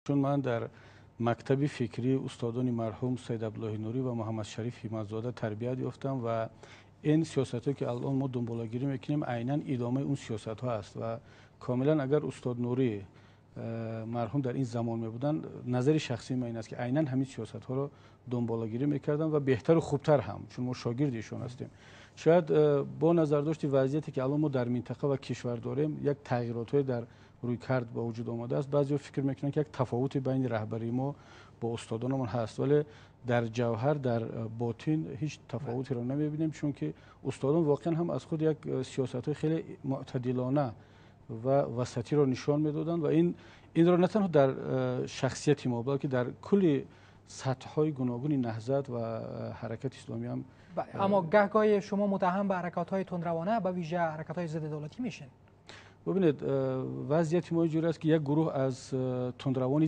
Чун ман дар мактаби фикрии устодони марҳум Сайид Абдуллоҳ Нурӣ ва Муҳаммад Шариф Ҳимматзода тарбият ёфтам ва ин сиёсатҳое, ки ҳоло мо дунболагирӣ мекунем, айнан идомаи он сиёсатҳо аст. Ва комилан агар устод Нурӣ марҳум дар ин замон мебуданд, назари шахсии ман ин аст, ки айнан ҳамин сиёсатҳоро дунболагирӣ мекарданд ва беҳтар ва хубтар ҳам, чун мо шогирди эшон ҳастем. Шояд бо назардошти вазъияте, ки ҳоло мо дар минтақа ва кишвар дорем, як тағйиротҳое дар рӯйкард ба вуҷуд омадааст. Баъзеҳо фикр мекунанд, ки як тафовуте байни раҳбарии мо бо устодонамон ҳаст, вале дар ҷавҳар, дар ботин ҳеҷ тафовутеро намебинем, чунки устодон воқеан ҳам аз худ як сиёсатҳои хеле мӯътадилона ва васатиро нишон медоданд ва инро на танҳо дар шахсияти мо, балки дар кулли сатҳҳои гуногуни Наҳзат ва ҳаракати исломӣ ҳам. Аммо гоҳ-гоҳе шумо муттаҳам ба ҳаракатҳои тундравона, ба вижа ҳаракатҳои зидди давлатӣ мешин. Бубинед, вазъияти мо инҷур аст, ки як гурӯҳ аз тундравони